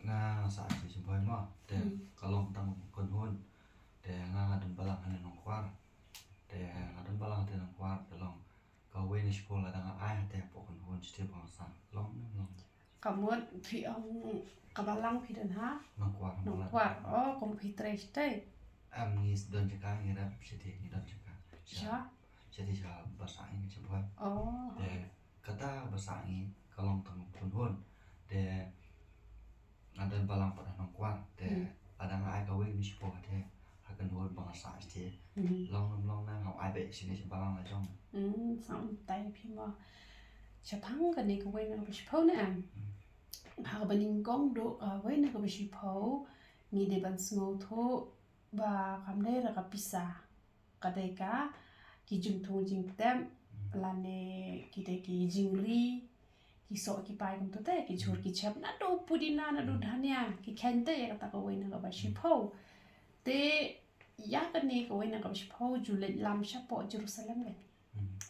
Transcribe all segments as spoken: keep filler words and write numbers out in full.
Nga nga sah sha Shynroi mo. Te ka long tang kynhun. Te nga nga don balang hangne Nongkwar. Te nga don balang te Nongkwar te long kawei na shiphew lada nga ai hate hapoh kynhun shatei ba nga sah. Long ne long. Ka mut phi ong ka balang phi don ha Nongkwar. Nongkwar. Oh, kum phi trei shatei. Em ngi don jaka ngi rep shatei ngi don jaka. Sha? Shatei sha ba sah ngi Shynroi. Oh. Te kata ba sah ngi ka long tang kynhun. Te nga don balang pat ha Nongkwar. Te lada nga ai kawei na shiphew hate ha kynhun ba nga sah shatei. Long ne long na nga ai beit shane sha balang la jong. Hmm, sam tai phi mo. Shaphang kane kawei na kaba shiphew ne em. Ha kaba nyngkong duh kawei na kaba shiphew ngi dei ban sngewthuh ba kam dei re ka pisa. Ka dei ka ki jingthung jingtep lane ki dei ki jingri ki soh ki pai kumta te ki jhur ki chep naduh pudina naduh dhania ki khein te ïa kata kawei na kaba shiphew. Te ïa kane kawei na kaba shiphew ju leit lam shapoh Jerusalem lei.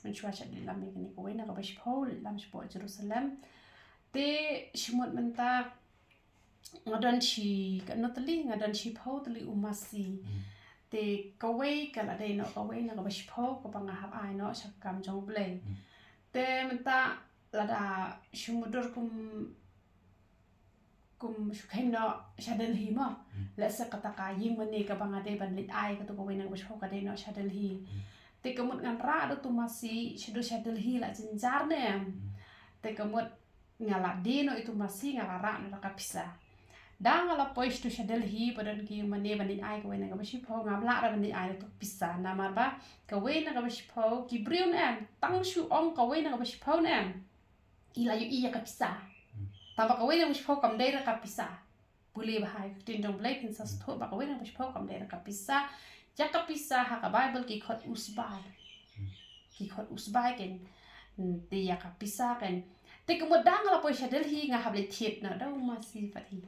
Mynshuwa sha leit lam ïa kane kawei na kaba shiphew leit lam shapoh Jerusalem. Te shimut mynta nga don shi katno tylli nga don shiphew tylli u masi. Te kawei ka la dei noh kawei na kaba shiphew kaba nga hap ai noh sha ka kam jong U Blei. Te mynta lada shu mutdur kum kum shu kheiñ noh sha Delhi mo. Lehse kata ka ïing mane kaba nga dei ban leit ai kato kawei na kaba shiphew ka dei noh sha Delhi. Te ka mut ngan rah da uto u masi shaduh sha Delhi la jynjar ne em. Te ka mut nga la die noh ito u masi nga la rah noh da ka pisa. Da nga la poi shaduh sha Delhi ba don ki ïing mane ban leit ai kawei na kaba shiphew ngam lah da ban leit ai da uto u pisa namar ba kawei na kaba shiphew ki briew ne em tang shu ong kawei na kaba shiphew ne em. I la ïohi ïa ka pisa. Tang ba kawei na kaba shiphew kam dei re ka pisa. Pule bha ïa ka ktien jong U Blei phin sa sngewthuh ba kawei na kaba shiphew kam dei re ka pisa. Ïa ka pisa ha ka Baibl ki khot usbai. Ki khot usbai kein. Te ïa ka pisa kein. Te ka mut da nga la poi sha Delhi nga hap leit thied noh da u masi pat hi.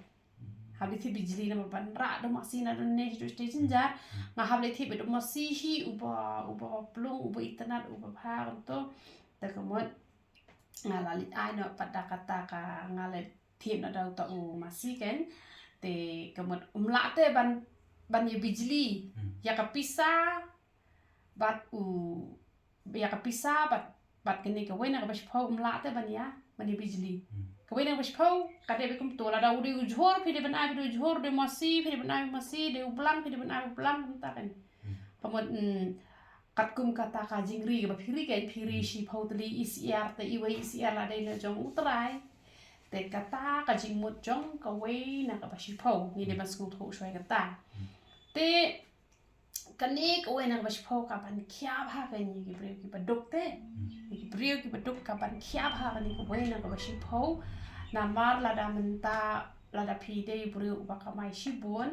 Hap leit thied bijli namar ban rah da u masi naduh ne shaduh shatei jynjar. Nga hap leit thied bad u masi hi uba uba plung uba itynnad uba bha kumto. Te ka mut nga la leit ai noh pat da kata ka nga leit thied noh da uta u masi kein. Te ka mut um lah te ban ban ïa bijli ïa ka pisa bad u ïa ka pisa bad bad kane kawei na kaba shiphew um lah te ban ïa ban ïa bijli. Kawei na kaba shiphew ka dei beit kumto lada u dei u jhur phi dei ban ai phi dei u jhur dei u masi phi dei ban ai u masi dei u blang phi dei ban ai u blang kumta kein. Ka mut katkum kata ka jingri kaba phi ri kein phi ri shiphew tylli i syiar te iwei i syiar la dei na jong U Trai. Te kata ka jingmut jong kawei na kaba shiphew ngi dei ban sngewthuh shuwa ïa kata. Te kane kawei na kaba shiphew ka ban khia bha kein ïa ki briew kiba duk te. Ïa ki briew kiba duk ka ban khia bha kane kawei na kaba shiphew. Namar lada mynta lada phi dei briew uba kamai shibun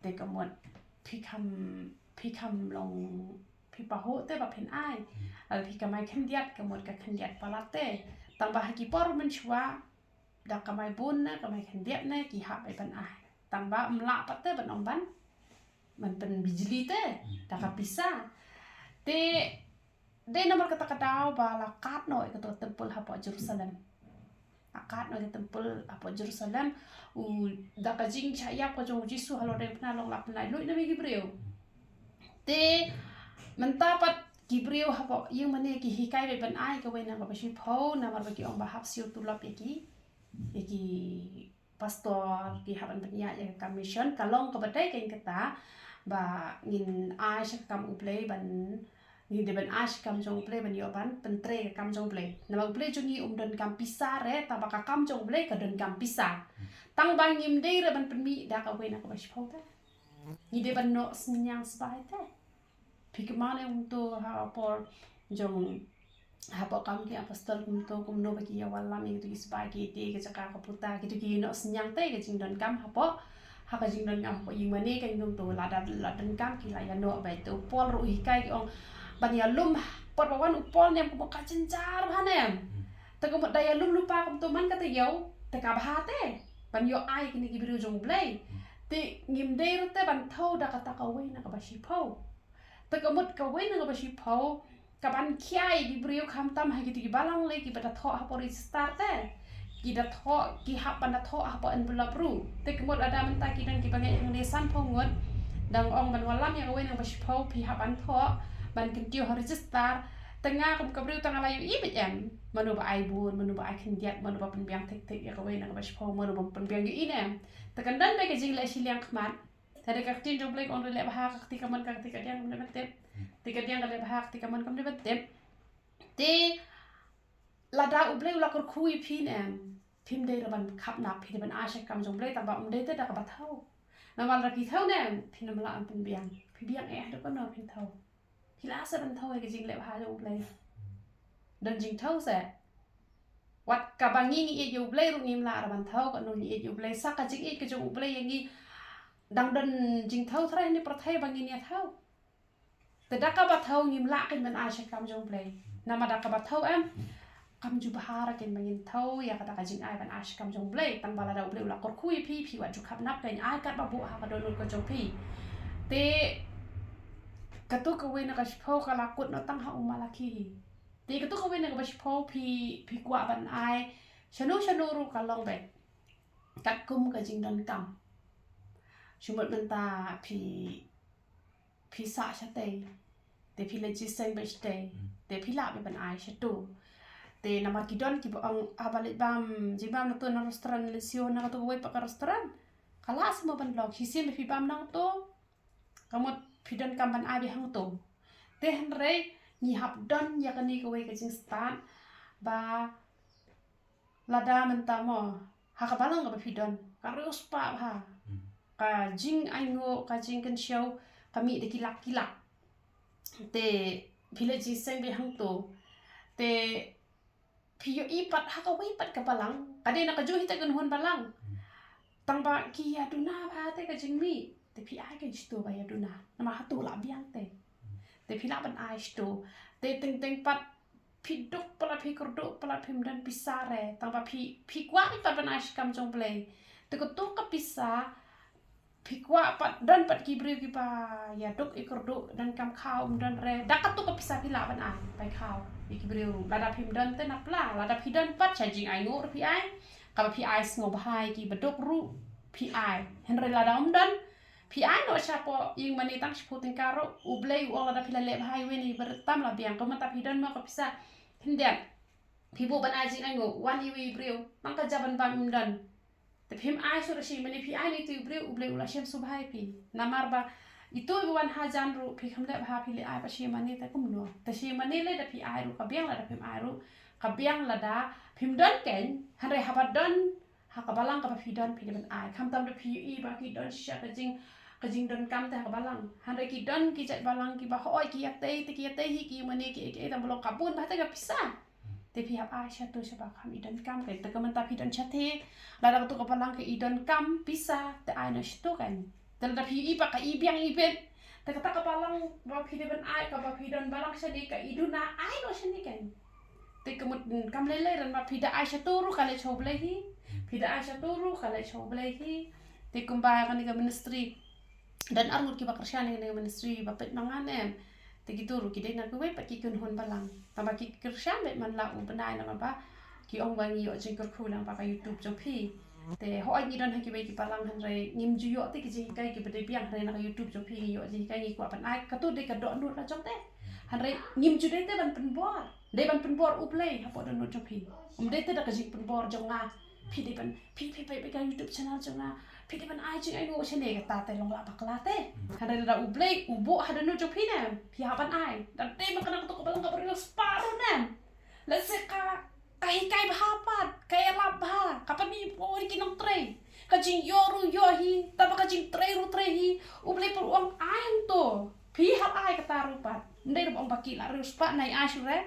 te ka mut phi kham phi kham long phi pahuh te ba phin ai. Lada phi kamai khyndiat ka mut ka khyndiat palat te. Tang ba ha ki por mynshuwa da kamai bun ne kamai khyndiat ne ki hap beit ban ai. Tang ba um lah pat te ban ong ban ban pynbijli te da ka pisa. Te dei namar kata ka daw ba la kat noh ïa kato ka templ hapoh Jerusalem. La kat noh ïa ka templ hapoh Jerusalem. U da ka jingshah ïap ka jong U Jisu halor diengphna long la pynlait luid na ïa ki briew. Te mynta pat ki briew hapoh ïing mane ki hikai beit ban ai kawei na kaba shiphew namar ba ki ong ba hap siew tulop ïa ki ïa ki pastor ki hap ban pynïaid ïa ka kam mission ka long kaba dei kein kata ba ngin ai sha ka kam U Blei ban ngin dei ban ai sha ka kam jong U Blei ban ïoh ban pyntrei ka kam jong U Blei. Namar U Blei jong ngi um donkam pisa re tang ba ka kam jong U Blei ka donkam pisa. Tang ba ngim dei re ban pynmih da kawei na kaba shiphew te. Ngi dei ban noh synñiang sbai te. Phi kynmaw ne kumto ha por jong hapoh kam ki apostol kumto kumno ba ki ïa wallam ïa kito ki sbai ki ïa ka jaka ka puta kito ki noh synñiang te ka jingdonkam hapoh ha ka jingdonkam hapoh ïing mane ka kumto lada la donkam ki la ïa noh beit te u Paul ruh u hikai ki ong ban ïa lum. Por ba wan u Paul ne em kumba ka jynjar bha ne em. Te kumba da ïa lum lypa kumto man ka taïew te ka bha te ban ïoh ai kine ki briew jong U Blei. Te ngim dei ruh te ban thew da kata kawei na kaba shiphew. Te ka mut kawei na kaba shiphew ka ban khia ïa ki briew khamtam ha kito ki balang lei kiba da thoh hapoh register te. ki da thoh, ki hap ban da thoh hapoh envelope ruh. Te ka mut lada mynta ki don kiba ngeit hangne sanphew ngut, dang ong ban wallam ïa kawei nang ba shiphew, phi hap ban thoh ban kyntiew ha register. Te nga kum ka briew tang nga la ïohi beit em, mano ba ai bun, mano ba ai khyndiat, mano ba pynbiang thik thik ïa kawei nang ba shiphew, mano ba pynbiang ïohi ne em. Te kan don beit ka jingleh shiliang khmat. Te dei ka ktien jong U Blei ka ong leh bha, ka kti kamon, ka kti kadiang kam dei ban tip. Kti kadiang ka leh bha, kti kamon kam dei ban tip. Te lada U Blei u la kyrkhu ïa phi ne em, phim dei ruh ban khapnap, phi dei ban ai sha kam jong U Blei, tang ba um dei te da kaba thew. Namar lada phi thew ne em, phin ym lah ban pynbiang. Phi biang eh haduh katno phin thew? Phi lah seh ban thew ïa ka jingleh bha jong U Blei? Don jingthew seh. Wat kaba ngi ngi ïeit ïa U Blei ruh ngim lah ruh ban thew, katno ngi ïeit ïa U Blei. Sa ka jingïeit ka jong U Blei ïa ngi, dang don jingthew tharai ha kane ka pyrthei ba ngin ïa thew. Te da kaba thew ngim lah kein ban ai sha kam jong U Blei. Namar da kaba thew em, kam ju bha ruh kein ba ngin thew ïa kata ka jingai ban ai sha kam jong U Blei. Tang ba lada U Blei u la kyrkhu ïa phi, phi wat ju khapnap kein, ai katba buh ha ka dohnud ka jong phi. Te kato kawei na ka shiphew ka la kut noh tang ha u Malakhi hi. Te kato kawei na kaba shiphew phi, phi kwah ban ai shano shano ruh ka long beit, katkum ka jingdonkam. Shu mut mynta phi, phi sah shatei, te phi leit jingïaseng beit shatei, te phi lah beit ban ai shato. Te namar ki don kiba ong, ah, ba leit bam jingbam na to na restaurant, leit siew na kato kawei pat ka restaurant, ka lah seh mo ban long. Shisien ba phi bam nangto, ka mut phi donkam ban ai beit hangto. Te hynrei ngi hap don ïa kane kawei ka jingstad ba lada mynta mo, ha ka balang kaba phi don, ka riewspah bha, ka jingainguh, ka jingkynshew ka mih da ki lak ki lak. Te phi leit jingïaseng beit hangto, te phi ïohi pat ha kawei pat ka balang, ka dei na kajuh hi te ka kynhun balang, tang ba ki ïa duna bha te ka jingmih, te phi ai kein shato ba ïa duna. Namar hato lah biang te, te phi lah ban ai shato. Te teng teng pat phi duk palat, phi kyrduh palat, phim don pisa re, tang ba phi, phi kwah pat ban ai sha kam jong U Blei. Te kato ka pisa phi kwah pat, don pat ki briew kiba ïa duk ïa kyrduh, donkam khaw, ym don re, da kato ka pisa phi lah ban ai bai khaw ïa ki briew. Lada phim don te na pla, lada phi don pat sha jingainguh ruh phi ai, kaba phi ai sngewbha ïa kiba duk ruh phi ai. Hynrei lada ym don, phi ai noh shapoh ïing mane tang shiphew tyngka ruh, U Blei u ong lada phi la leh bha ïa uwei na iba rit tam la biang. Kumta phi don mo ka pisa khyndiat, phi buh ban ai jingainguh, wan ïa uwei u briew, tang ka jia ban bam ym don, te phim ai shuh ruh shi mane phi ai na itu u briew, U Blei u la shem sngewbha ïa phi. Namar ba itu iba wan hajan ruh phi khlem leh bha, phi leh ai pat shi mane, te kumno? Te shi mane lei da phi ai ruh ka biang, lada phim ai ruh ka biang. Lada phim don kein, hynrei haba don ha ka balang kaba phi don, phi dei ban ai. Khamtam da phi ïohi ba ki don shisha ka jing, ka jingdonkam te ha ka balang, hynrei ki don ki jait balang kiba hooid ki ïatei, te ki ïatei hi ki mane ki, ki, tang ba long ka bun bha te ka pisa. Te phi hap ai shato shaba kham i donkam kein. Te ka mynta phi don shatei, lada kato ka balang ka i donkam pisa, te ai noh shato kein. Te lada phi ïohi ba ka i biang i bit, te kata ka balang ba phi dei ban ai, kaba phi don balang shane, ka i duna, ai noh shane kein. Te ka mut, mm, kam lei lei, ranba phi da ai shato ruh ka leit sha U Blei hi. Phi da ai shato ruh ka leit sha U Blei hi. Te kumba kane ka ministry, don arngut kiba kyrshan ïa kane ka ministry ba peit ma nga ne em. Te kito ruh ki dei na kiwei pat ki kynhun balang. Tangba ki kyrshan beit man la u bnai namar ba ki ong ba ngi ïoh jingkyrkhu lyngba ka YouTube jong phi. Te hooid ngi don ha kiwei ki balang, hynrei ngim ju ïoh te ki jinghikai kiba dei biang, hynrei na ka YouTube jong phi ngi ïoh jinghikai, ngi kwah ban ai, kato dei ka dohnud la jong te. Hynrei ngim ju dei te ban pynbor, dei ban pynbor U Blei hapoh dohnud jong phi. Ym dei te da ka jingpynbor jong nga. Phi dei ban, phi, phi, phi, phi ka YouTube channel jong nga, phi dei ban ai jingainguh shane, kata te long la bakla te. Hynrei lada U Blei u buh ha dohnud jong phi ne, phi hap ban ai. Da dei mynta kata ka balang kaba riewspah ruh ne, lehse ka, ka hikai bha pat, ka ïalap bha, ka pynmih bor ïa ki nongtrei. Ka jingïoh ruh ïoh hi, tangba ka jingtrei ruh trei hi. U Blei pat u ong ai hangto. Phi hap ai kata ruh pat. Ym dei ruh ba ong ba ki la riewspah, nai ai shuh re.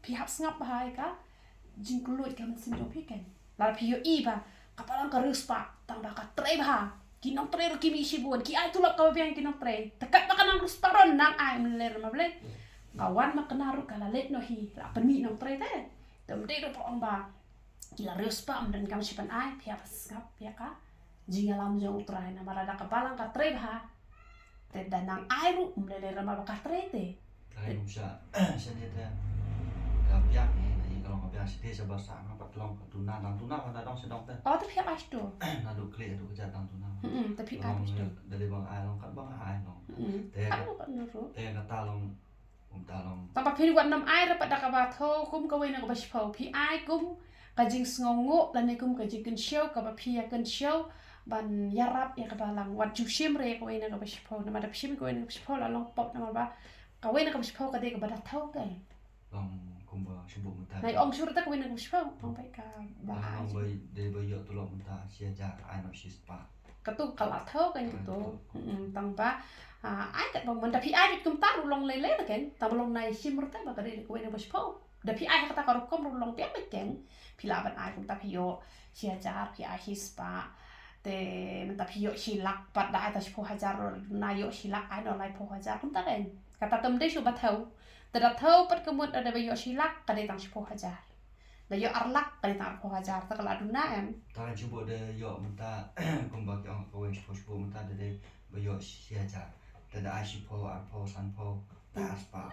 Phi hap sngap bha ïa ka jingkylluid ka mynsiem jong phi kein. Lada phi ïohi ba ka balang ka riewspah, tangba ka trei bha, ki nongtrei ruh ki mih shibun, ki ai tulop kaba biang ki nongtrei. Te katba ka nang riewspah ruh nang ai, ym lei re ma Blei. Ka wan ma kane ruh ka la leit noh hi, la pynmih nongtrei te. Te ym dei ruh ba ong ba ki la riewspah, ym donkam shi ban ai, phi hap sngap ïa ka jingïalam jong U Trai, namar lada ka balang ka trei bha, te da nang ai ruh ym lei lei re ma ba ka trei te. Ai ruh sha, shane te ka biang ne, na i ka long Biang shi te sha ba sa nga pat long ka tuna dang tuna ka ta dong sha dong te. Oh, te phi ap ai sha tu. Na du kle du ka jat dang tuna. Hmm, te phi ap ai sha tu. Da le bang ai long kat bang ai long. Hmm. Te Kat kat na ru. Te ka ta long um ta long. Tang ba phi wat nam ai ra pat da kaba tho kum kawei na kaba shiphew. Phi ai kum ka jingsngewnguh lane kum ka jingkynshew kaba phi ïa kynshew ban ïarap ïa kaba lang. Wat ju shim re kawei na kaba shiphew. Namar da phi shim kawei na kaba shiphew la long pop namar ba kawei na kaba shiphew ka dei kaba da tho ka. Long kumba shu buh mynta. Na ong shu re ta kawei na kaba shiphew. Ong bai ka ba. Long bai dei bai ïoh tulop mynta shi hajar ai noh shi spah. Katu ka la tho kan katu. Mm, tang ba ai kat ba mynta phi ai bit kumta ru long lei lei kan. Tang ba long nai shim re ta ba ka dei kawei na kaba shiphew. Da phi ai ha kata ka rukom ru long biang bit kan. Phi lah ban ai kumta phi ïoh shi hajar phi ai shi spah. Te mynta phi ïoh shi lak pat da ai ta shiphew hajar ru na ïoh shi lak ai noh laiphew hajar kumta kan. Kata tam dei shu ba tho. Te da tho pat ka mut da ba ïoh shi lak ka dei tang shiphew hajar. Da ïoh ar lak ka dei tang arphew hajar te ka la duna em. Ta kan shu buh da ïoh mynta kumba ki ong kawei shiphew shu buh mynta da dei ba ïoh shi hajar. Te da ai shiphew arphew sanphew da ar spah.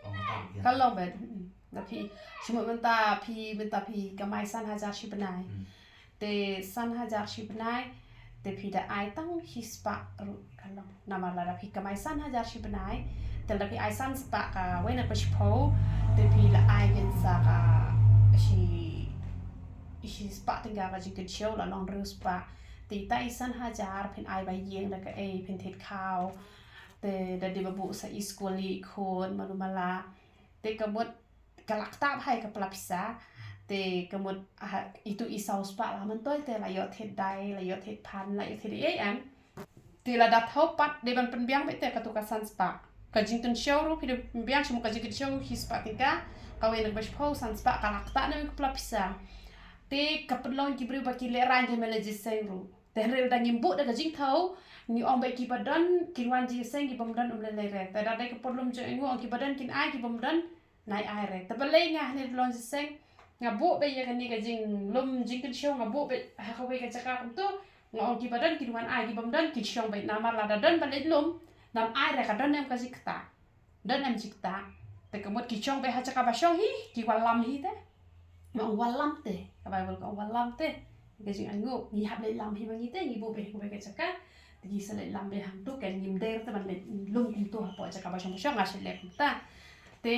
Ong ta biang. Ka long bet. Mm. Da phi shu mut mynta phi mynta phi kamai san hajar shi bnai. Te san hajar shi bnai te phi da ai tang shi spah ru ka long. Namar lada phi kamai san hajar shi bnai te lada phi ai san spah kawei na kaba shiphew te phi la ai ngin sa ka shi shi spah tyngka ka jingkynshew la long hynriew spah. Te ita i san hajar phin ai ba ïing da kaei phin thied khaw. Te da dei ba buh sa i skul i khun malu mala. Te ka mut ka la ktah bha ïa ka pla pisa. Te ka mut ha itu i saw spah la myntoi te la ïoh thied dai la ïoh thied phan la ïoh thied ei em. Te lada tho pat dei ban pynbiang beit te katu ka san spah. Ka jingkynshew ruh phi dei pynbiang shu ka jingkynshew shi spah tyngka. Kawei na kaba shiphew san spah ka la ktah na ka pla pisa. Te ka pynlong ki briew ba ki lehraiñ ki mele jingïaseng ruh. Te hynrei lada ngim buh da ka jingthaw ngi ong ba kiba don kin wan jingïaseng kiba ym don ym lei lei re. Te da dei ka problem jong ngi ong kiba don kin ai kiba ym don nai ai re. Te balei nga hynrei long jingïaseng nga buh beit ïa kane ka jinglum jingkynshew nga buh beit ha kawei ka jaka kumtu nga ong kiba don kin wan ai kiba ym don kin shong beit namar lada don ba leit lum nam ai re ka don em ka jingktah. Don em jingktah. Te ka mut ki shong beit ha jaka ba shong hi ki wallam hi te. Ma ong wallam te ka Baibl ka ong wallam te. Ka jingainguh ngi hap leit lam hi ma ngi te ngi buh beit ha kawei ka jaka. Te ngi sa leit lam beit hangtu kan ngim dei te ban leit lum kumtu hapoh jaka ba shong ba shong nga shu leh kumta. Te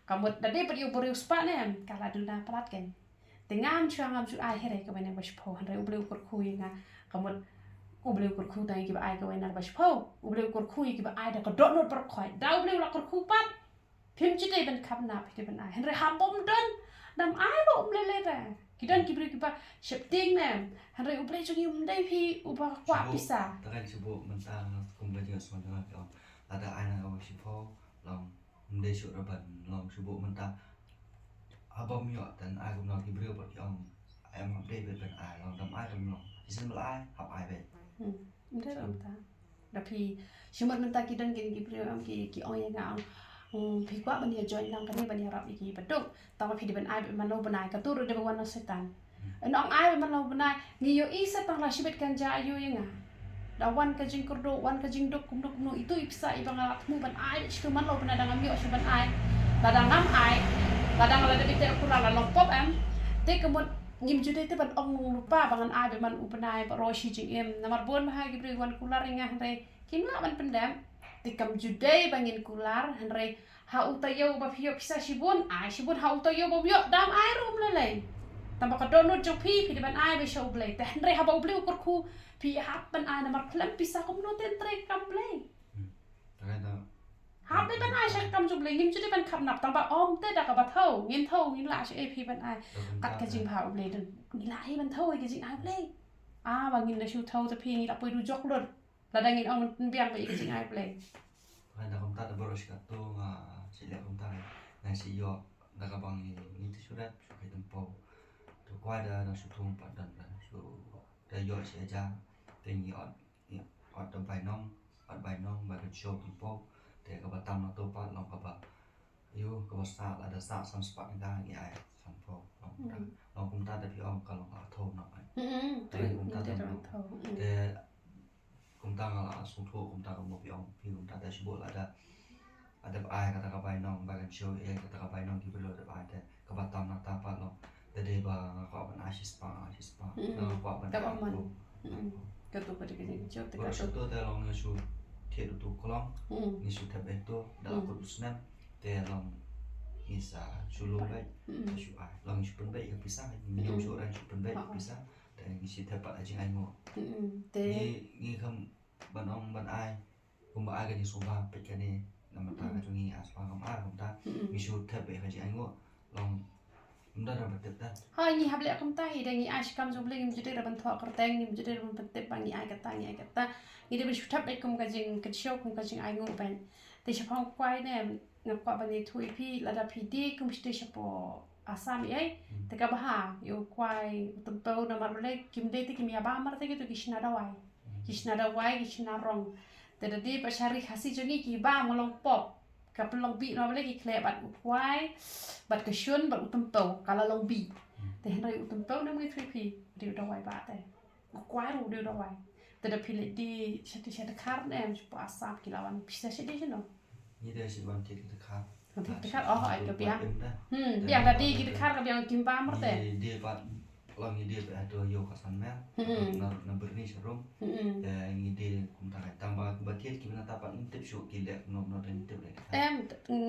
ka mut da dei pat ïa u briew spah ne em ka la duna palat kan. Te ngam shu ngam shu ai hynrei kawei na kaba shiphew hynrei U Blei u kyrkhu ïa nga. Ka mut U Blei u kyrkhu tang ïa kiba ai kawei na kaba shiphew. U Blei u kyrkhu ïa kiba ai da ka dohnud baroh khoit da U Blei u la kyrkhu pat. Phim ju dei ban kham nap phi dei ban ai hynrei haba ym don nam ai ruh ym lei lei re. Ki don ki briew kiba sheptieng ne em hynrei U Blei jong ngi um dei phi uba kwah pisa. Ta kan shu buh mynta nga kum ka jingïaseng jong nga ki ong lada ai na kaba shiphew long ym dei shuh re ban long shu buh mynta. Haba ym ïoh te ai kumno ki briew pat ki ong em hap dei beit ban ai long dam ai dam long. Ki sngewbha ai hap ai beit. Ym dei re mynta. Da phi shu mut mynta ki don ki ki briew em ki ki ong ïa nga ong phi kwah ban ïa join lang kane ban ïarap ïa ki ba duk. Tang ba phi dei ban ai beit man la u bnai katu ruh dei ba wan na Soitan. Yn ong ai beit man la u bnai ngi ïohi sa tang la shibit kan ja aïu ïa nga. Da wan ka jingkyrduh wan ka jingduk kumno kumno itu i pisa iba nga la thmu ban ai beit shitu man la u bnai da ngam ïoh shu ban ai. Lada ngam ai lada nga la dep ïa te kular la long pop em. Te ka mut ngim ju dei te ban ong lypa ba ngan ai beit man u bnai baroh shi jingim namar bun bha ki briew wan kular ïa nga hynrei kim lah ban pyndep. Te kam ju dei ba ngin kular hynrei ha u taïew ba phi ïoh pisa shibun ai shibun ha u taïew ba ym ïoh dam ai ruh ym lei lei. Tang ba ka dohnud jong phi phi dei ban ai beit sha U Blei te hynrei haba U Blei u kyrkhu phi hap ban ai namar khlem pisa kumno te trei kam Blei. Hap dei ban ai sha ka kam jong U Blei ngim ju dei ban kham nap tang ba ym te da kaba thaw ngin thaw ngin lah sha ei phi ban ai. Kat ka jingbha U Blei don ngi lah hi ban thaw ïa ka jingai U Blei. A ba ngin da shu thaw te phi ngi la poi du jok lut. Lada ngin ong pynbiang ba ïa ka jingai U Blei. Nga da kumta da baroh shi katto nga shu leh kumta nga shu ïoh da kaba ngi ngi te shu rep shu kai tympew. To kwai da da shu thung pat don da shu da ïoh shi hajar te ngi ot ot da bai nong ot bai nong bai kynshew tympew te kaba tam na to pat long kaba ïoh kaba sah lada sah san spah nga ngi ai sanphew long kumta long kumta da phi ong ka long artho nong ai. Te kumta da long te kumta nga la sngewthuh kumta ka mo phi ong phi kumta da shu buh lada Adep ai kata ka bainong ba kan show, eh, kata ka bainong ki briew dep ai te kaba tam na ta pat long. Te dei ba nga kwah ban ai shispah, ai shispah. Mm. Nga kwah ban ai ko. Mm. Kato ka dei ka jingkynshoh te kato. Te long ngi shu thied utu klong. Mm. Ngi shu thep ito da la kut u snem. Te long ngi sa shu lum beit. Mm. Sa shu ai. Long ngi shu pynbeit ka pisa. Ngi shu ran shu pynbeit ka pisa. Te ngi shu thep pat ka jingainguh. Mm. Te ngi, ngi kham ban ong ban ai. Kumba ai ka jingsngewbha peit kane namar ta ka jong ngi, ah, sngewbha ngam ai kumta. Ngi shu thep beit ka jingainguh. Long kumta da ba tip ta. Ha, ngi hap leh kumta hi da ngi ai shi kam jong Blei, ngim ju dei da ban thoh kyrteng, ngim ju dei da ban pyntip ba ngi ai kata, ngi ai kata. Ngi dei ban shu thep beit kum ka jingkynshoh, kum ka jingainguh beit. Te shaphang u kwai ne, nga kwah ban ïathuh ïa phi, lada phi die kum shatei shapoh Assam ïa, te ka bha ïa u kwai u tympew namar balei kim dei te kim ïa bam mar te kito ki shna dawai. Ki shna dawai, ki shna rong. Te da dei pat sha ri Khasi jong ngi ki bam ka long pop. Ka pynlong bih namar balei ki khleh bad u kwai, bad ka shun, bad u tympew, ka la long bih. Te hynrei u tympew ne ngi three P, dei u dawai ba te. U kwai ruh dei u dawai. Te da phi leit die shatei sha Dkhar ne em, shapoh Assam ki la wan, phi sa shatei shano? Ngi dei sha wan thied ki Dkhar. Wan thied ki Dkhar, oh, ai ka biang. Hmm, biang da die ki Dkhar ka biang kim bam mar te. Ngi die pat, long ngi die pat hato ïoh ka san mel. Hmm. Na, na Byrni sharum. Hmm. Te ngi die kumta ka tang ba, ba thied ki bynta pat ngim tip shuh ki leh kumno kumno te ngim tip leh. Em,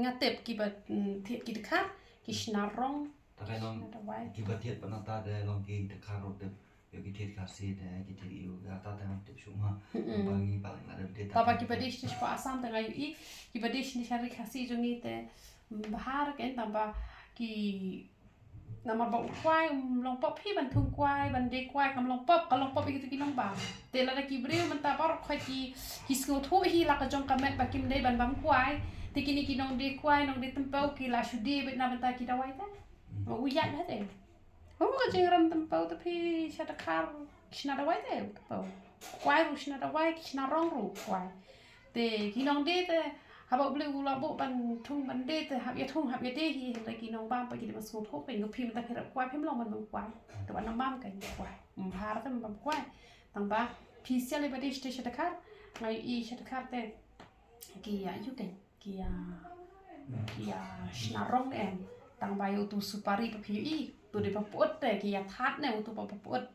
nga tip ki ba, hmm, thied ki Dkhar, ki shna rong. Ta ka long, shna dawai. Ki ba thied pat na ta te long ki Dkhar ruh tip. Ïoh ki thied Khasi te, ki thied ïoh, kata te ngam tip shuh ma. Mm-mm. Ba ngi palat nga da dei ta. Taba ki ba dei sha Assam te nga ïohi, ki ba dei sha ri Khasi jong ngi te, mm, bha kein taba ki, namar ba u kwai, um, long pop hi ban thung kwai, ban die kwai, kam long pop, ka long pop ïa kito ki nongbam. Te lada ki briew mynta baroh khoit ki, ki sngewthuh hi la ka jong ka met ba kim dei ban bam kwai. Te kine ki nongdie kwai, nongdie tympew ki la shu die beit na bynta ki dawai te. Mm. Ma u ïaid bha te. Oh, ka jingrem tympew te phi sha Dkhar, ki shna dawai te tympew. Kwai ruh shna dawai, ki shna rong ruh kwai. Te ki nongdie te, haba U Blei u la buh ban thung ban die te, hap ïa thung, hap ïa die hi, hynrei ki nongbam pat ki dei ban sngewthuh, phi ngi phi mynta phi rep kwai, phim long ban bam kwai. Te ban bam ka kwai. Ym bha te bam kwai. Tang ba, phi sha lei ba die sha Dkhar, nga ïohi sha Dkhar te, ki ïa ïoh kein. Ki ïa, ki ïa shna rong em. Tang ba ïa utu supari ba phi ïohi. Utu dei ba pyut te, ki ïa that ne, utu ba pyut.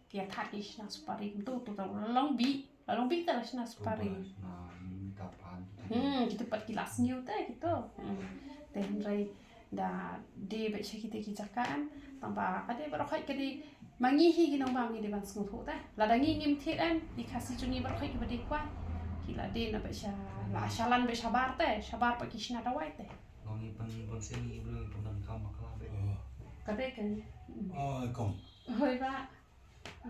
Ki ïa that ki shna supari. Utu, utu ta long bih. La long bih te la shna supari. Hmm, kito pat ki la sniew te, kito. Hmm. Te hynrei da die beit sha kita ki jaka em. Tang ba ka dei baroh khoit ka dei Ma ngi hi ki nongbam ngi dei ban sngewthuh te. Lada ngi ngim thied em, ki Khasi jong ngi baroh khoit ki ba die kwai. Ki la die na beit sha, la shalan beit shabar te, shabar pat ki shna dawai te. Ngi pyn, pynshim ngi briew ngi pyndonkam bakla beit. Oh. Ka dei ka. Oh, kom. Hoi ba.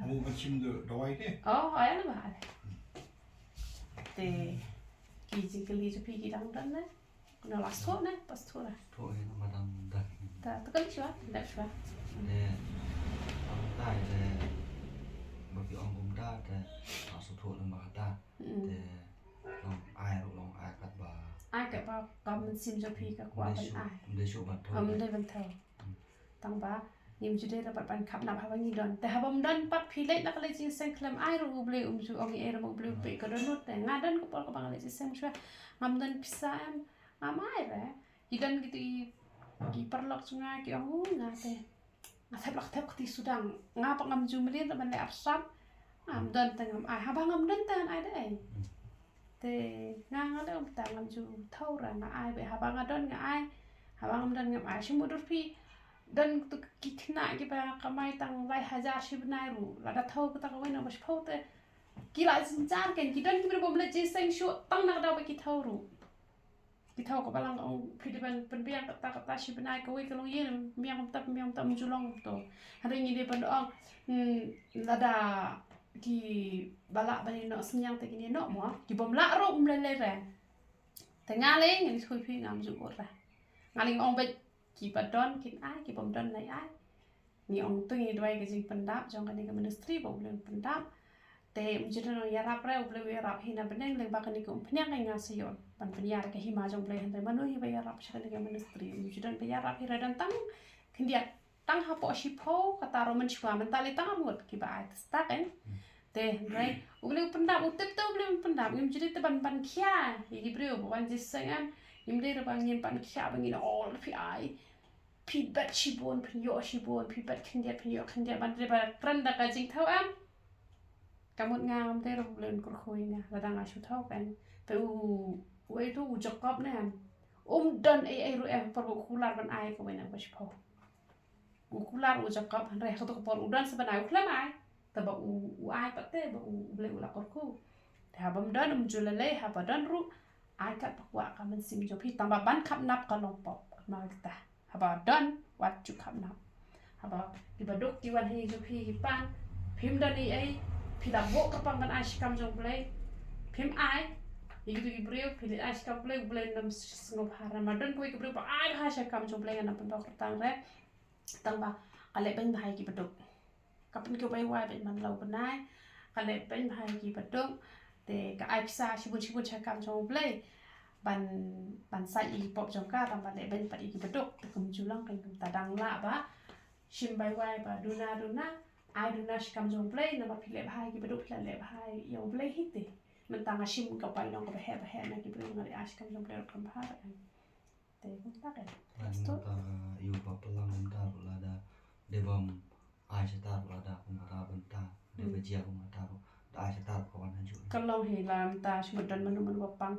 Oh, pynshim da, dawai te. Oh, ai na ba. Te ki jingkylli jong phi ki dang don ne. Kano la shuh ne, pas shuh ne. Shuh ne, madam dah. Ta, ta kali shuwa, dah shuwa. Ne, am tai ne, ba ki ong kumta te, la shuh ne ma kata. Mm. Te, long ai ruh, long ai katba. Ai katba, ka mynsiem jong phi ka kwah ban ai. Ym dei shuh ban thew. Ym dei ban thew. Tang ba ngim ju dei ruh pat ban khapnap haba ngi don. Te haba ym don pat phi leit na ka leit jingseng khlem ai ruh U Blei um ju ong ei ruh ma U Blei u peit ka dohnud te. Nga don ka por kaba nga leit jingseng shuwa. Ngam don pisa em, ngam ai re. Ki don kito ki, ki paralok jong nga ki ong u nga te. Nga thep la ka thep kti sudang. Nga pat ngam ju mlien ruh ban leh arsan. Ngam don te ngam ai. Haba ngam don te ngan ai de ei. Te nga nga leh kumta ngam ju thew re nga ai beit haba nga don nga ai. Haba ngam don ngam ai. Shim u dur phi. Don tu ki khynnah kiba kamai tang lai hajar shi bnai ruh. Lada thew kata kawei na ba shiphew te. Ki la jynjar kein ki don ki briew bym leit jingseng shuh tang na ka daw ba ki thew ruh. Ki thew ka balang ka ong phi dei ban pynbiang kata kata shi bnai kawei ka long ïa pynbiang kumta pynbiang kumta ym ju long kumta. Hynrei ngi dei ban ong, hmm, lada ki ba lah ban ïa noh synñiang te kin ïa noh mo. Ki bym lah ruh ym lei lei re. Te nga lei ngan ïathuh phi ngam ju ur re. Nga lei nga ong beit ki ba don kin ai, ki bym don lei ai. Ngi ong te ngi duwai ka jingpyndap jong kane ka ministry ba U Blei un pyndap. Te um ju don ïarap re, U Blei u ïarap hi na bneng lyngba kane ka umphniang ka nga sa ïoh ban pynïar ka hima jong U Blei hynrei mano hi ba ïarap sha kane ka ministry. Um ju don ba ïarap hi re don tang khyndiat tang hapoh shiphew kata ruh mynshuwa mynta lei tang arngut kiba ai te start em. Te hynrei U Blei u pyndap, u tip te U Blei u pyndap, ngim ju dei te ban ban khia ïa ki briew ba wan jingseng em. Im dei ruh ba ngin pan khia ba ngin ol phi ai. Phi bet shibun phin ïoh shibun, phi bet khyndiat phin ïoh khyndiat, ban dei ba kren da ka jingthaw em. Ka mut nga ngam dei ruh ba U Blei un kyrkhu ïa nga lada nga shu thaw kan. Te u, u ei tu u Jakob ne em. Um don ei ei ruh em, por ba u kular ban ai kawei na ba shiphew. U kular u Jakob, hynrei ha kato ka por u don sa ban ai, u khlem ai. Te ba u, u ai pat te ba u, U Blei u la kyrkhu. Te haba ym don um ju lei lei, haba don ruh ai kat ba kwah ka mynsiem jong phi, tang ba ban khapnap ka long pop. Kynmaw ïa kata. Haba don wat ju khapnap. Haba ki baduk ki wan ha ïing jong phi ki pan, phim don ei ei, phi la buh kyrpang ban ai sha kam jong U Blei, phim ai. Ïa kito ki briew phi leit ai sha kam U Blei, U Blei un ym sngewbha. Namar don kawei ki briew ba ai bha sha kam jong U Blei, ngan ym pynpaw kyrteng re. Tang ba ka leh beiñ bha ïa ki baduk. Ka pynkhih wai wai bad man la u bnai, ka leh beiñ bha ïa ki baduk. Te ka ai pisa shibun shibun sha kam jong U Blei ban, ban sait ïa ki pop jong ka, tang ba leh beiñ pat ïa ki baduk. Te kum ju long, kumta dang lah ba shim wai wai ba duna duna, ai duna sha kam jong U Blei. Namar phi leh bha ïa ki baduk, phi la leh bha ïa U Blei hi te. Mynta nga shim ka wai nong kaba heh ba heh na ki briew, nga leh ai sha kam jong U Blei ruh kam bha ruh em. Te kumta ka. Lada mynta ïa u ba pynlang mynta ruh, lada dei bym ai shatar ruh, lada kum kata bynta dei ba jia kum kata ruh, da ai shatar ruh ka wan ha juh. Ka long hi, lada mynta shu don mano mano ba pang,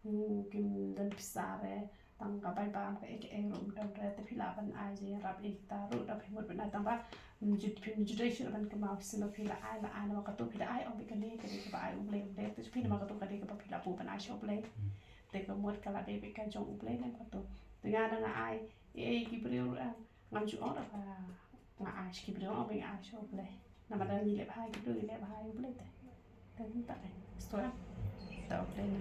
mm, kim don pisa re, tang ka bai bam ka ei ka ei ruh ym don re, te phi lah ban ai jingïarap ïa kita ruh da phi mut ban ai, tang ba, mm, jut phi jut dei shu ban kynmaw shisien ba phi la ai, la ai, namar kato phi la ai ong ba kane ka dei kaba ai U Blei, U Blei, te phi namar kato ka dei kaba phi la buh ban ai sha U Blei. Te ka mut ka la dei beit ka jong U Blei ne em kato. Te nga, nga ai ïa ki briew ruh, ngam ju ong ba nga ai sha ki briew, ong ba nga ai sha U Blei. Namar da ngi leh bha ïa ki briew, ngi leh bha ïa U Blei te. Te kumta ka story. Ta U Blei ne.